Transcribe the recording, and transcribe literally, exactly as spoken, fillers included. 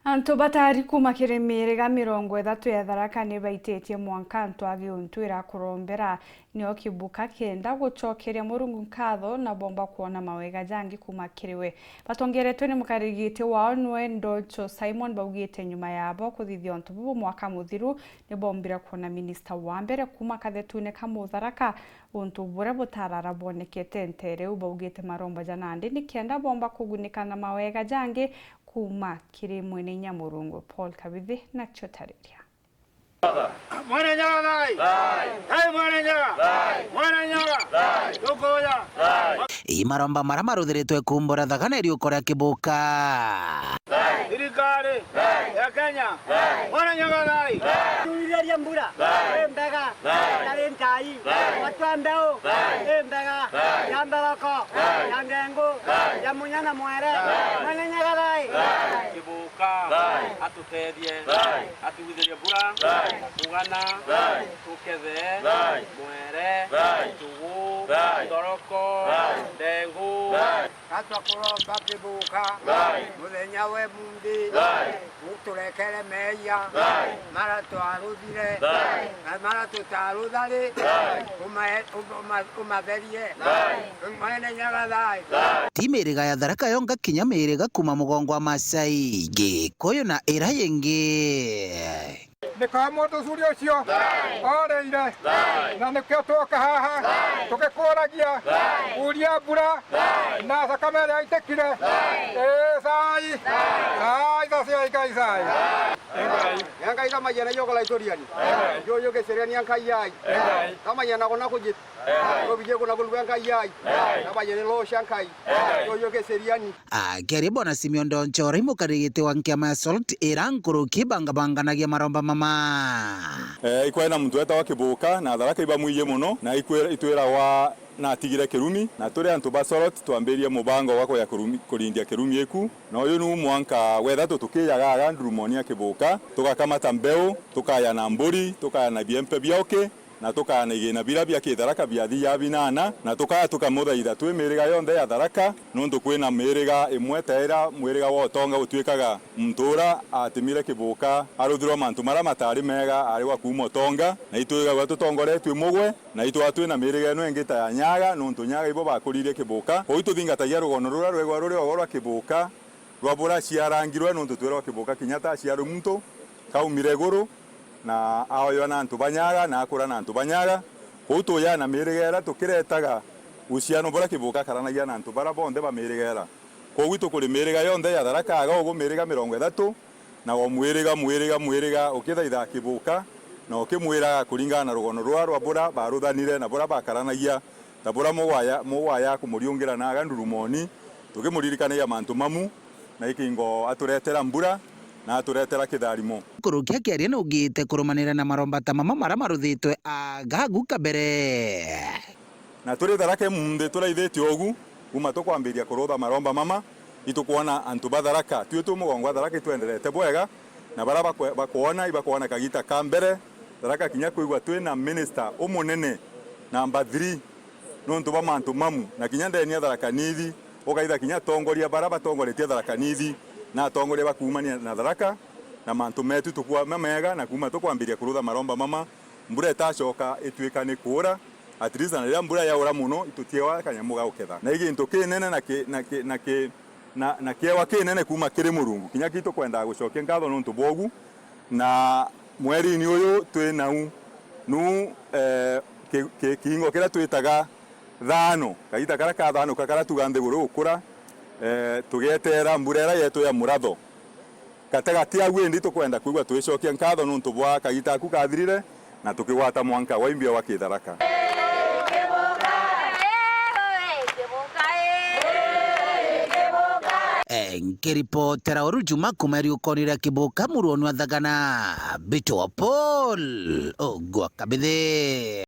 Antũ batari kuma kĩrĩ mĩrĩga mĩrongo ĩthatũ ya Tharaka nĩbaitĩtie mwanka antũ a Gĩũntũ ĩra kũrombera nĩo Kĩbuka kĩenda gũcokeria Mũrungu nkatho na bomba kuona mawega jangĩ kuma kĩrĩ we. Batongeretwe nĩ mũkarĩgĩti wao nĩwe Ndoncho Simon baugĩte nyuma yabo kũthithia ũntũ bũbũ mwaka mũthiru, nĩbombire kuona minista wa mbere kuma kathetune ka Mũtharaka. Ũntũ bũrĩa bũtarara bwonekete ntere ĩu, baugĩte maromba ja nandĩ nĩ kenda bomba kũgunĩka na mawega jangĩ kuma kĩrĩ Mwene Inya Mũrungu. Paul Kabithi na chotarĩria. Mwene Nyaga thai! Thai! Thai Mwene Nyaga! Thai! Mwene Nyaga! Thai! Tũkũya! Thai! Ii maromba marĩa marũthĩrĩtwe kumbũra thagana ĩriũko rĩa Kĩbuka. Thirikari ya Kenya. Mwananyaga thai. Tuireria mbura. Ĩ mbega. Tarĩ Ngai. Watwa mbeũ. Ĩ mbega. Ya mberoko. Ya ngengũ. Ya mũnya na mwere. Mwananyaga thai. Kĩbuka. Atũtethie. Atugithĩrie mbura. Kũgana. Tũkethe. Mwere. Tũgũ. Thoroko. Ndengũ. Gatwa kũromba Kĩbuka, mũthenya wa ũmũnthĩ, ũtũrekere meia, mara twarũthire, na mara tũtarũtharĩ, ũma-, ũma-, ũmatherie. Mwene Nyaga thai. Ti mĩrĩga ya Tharaka yonga, kinya mĩrĩga kuma mũgongo wa Masai, Gĩkũyũ na ĩra yĩngĩ. Nĩ kwa mũndũ curi ũcio orĩire. Na nĩkĩo twoka haha tũgĩkũragia, kũria mbura na thakame ĩrĩa yaitĩkire. Ĩ cai. Cai, tha cia Ngai, cai. Ngai thamagia na ioko la itũriani. Yũyũ gĩceriani a Ngai ai. Thamagia na kũna kũjĩta. Tũbijie kũna kũlua Ngai ai. Thamagia nĩ roho cia Ngai. Yũyũ gĩceriani. Akĩaria Bwana Simeon Ndonchori, mũkarĩgĩti wa nkĩama ya SALT ĩra nkũrũki bangabanganagia maromba mama. Eh, ikwena mũndũ wetagwa Kĩbuka, na Tharaka ibamwiye mũno, na ikwĩra, itwĩrawa natigire kĩrumi, na tũrĩ antũ ba SALT twambĩrie mũbango wa kũya kũrumi-, kũrindia kĩrumi ĩku, na ũyũ nĩ mwanka wa ĩtatũ tũkĩyaga aga ndurumoni ya Kĩbuka, tũgakamata mbeũ, tũkaya na mbũri, tũkaya na biembe bia ũkĩ, na tũkaya na igĩna bira bia Kĩtharaka biathiaga binana, na tũkaya tũkamũthaitha twĩ mĩrĩga yonthe ya Tharaka, nũndũ kwĩna mĩrĩga ĩmwe ta ĩra mwĩrĩga wa ũtonga ũtuĩkaga mũndũ ũra atĩmire Kĩbuka arũthirwa mantũ mara matarĩ mega arĩ wa kuuma ũtonga, na itwĩgagua tũtongoretue mũgwe, na itwaa twĩna mĩrĩga ĩno ĩngĩ ta ya Nyaga, nũndũ Nyaga ibo bakũririe Kĩbuka. Kwoguo itũthingatagia rũgono rũra rwegwa rũrĩ ogo rwa Kĩbuka, rwa bũra aciarangirwe, nũndũ twĩragwo Kĩbuka kinya ta aciarwe mũntũ, kaumire ĩgũrũ, na aoywa na antũ ba Nyaga, na akũra na antũ ba Nyaga. Kwoguo tũya na mĩrĩga ĩra tũkĩretaga ũciano bũra Kĩbuka akaranagia na antũ bara bonthe ba mĩrĩga ĩra. Kwoguo itũkũrĩ mĩrĩga yonthe ya Tharaka aga ũguo mĩrĩga mĩrongo ĩtatũ, na o mwĩrĩga, mwĩrĩga, mwĩrĩga ũkĩthaitha Kĩbuka, na ũkĩmwĩraga kũringana na rũgono rũa rwa bũra barũthanire na bũra bakaranagia, ta bũra mũgwaya, mũgwaya kũmũriũngĩra na aga ndurumoni, tũkĩmũririkanagia mantũ mamu, na ikingo atũretera mbura, na atũretera kĩtharimo. Kũrũkia kĩaria nĩaugĩte kũrũmanĩra na maromba ta mama mara marũthĩtwe aga gu kabere. Na tũrĩ Tharaka ĩmũnthĩ tũraithĩtio ũgu, kuma tũkwambĩria kũrũtha maromba mama, itũkwona antũ ba Tharaka, tuĩ twĩ mũgongo wa Tharaka itwenderete bwega, na bara bakwe-, bakwona, ibakwona kagita ka mbere, Tharaka kinya kwĩgua twĩ na minister ũmũnene, namba three, nũndũ bwa mantũ mamu, na kinya ndeni ya Tharaka Nithi, ũkaitha kinya atongoria bara batongoretie Tharaka Nithi, na atongoria ba kuumania na Tharaka, na mantũ metu tũkua mamega, na kuma tũkwambĩria kũrũtha maromba mama, mbura ĩtacoka ĩtuĩka nĩ kũũra, at least na rĩrĩa mbura yaũra mũno, itũtiewa kanyamũ ga gũketha. Na i gĩntũ kĩnene na kĩ-, na kĩ-, na kĩ-, na, na kĩewa kĩnene kuma kĩrĩ Mũrungu, kinya kĩtũkwendaga gũcokia nkatho nũndũ bwa ũgu, na mweri-inĩ ũyũ twĩ nau, nũ, eh, kĩ-, kĩ-, kĩhingo kĩrĩa twĩtaga thano, kagita karĩa ka thano ka karĩa tuga nthĩgũrũ gũkũra, eh, tũgĩeterera mbura ĩrĩa yetũ ya mũratho. Gatagatĩ agu ĩndĩ tũkwenda kwĩgua twĩcokia nkatho nũndũ bwa kagita aku kathirire, na tũkĩgwata mwanka wa imbia wa Kĩtharaka. Eh, nkĩripotera ũru Juma kuma ĩriũkonĩ rĩa Kĩbuka mũruoni wa Thagana, mbitwo Paul Ogwa Kabithe.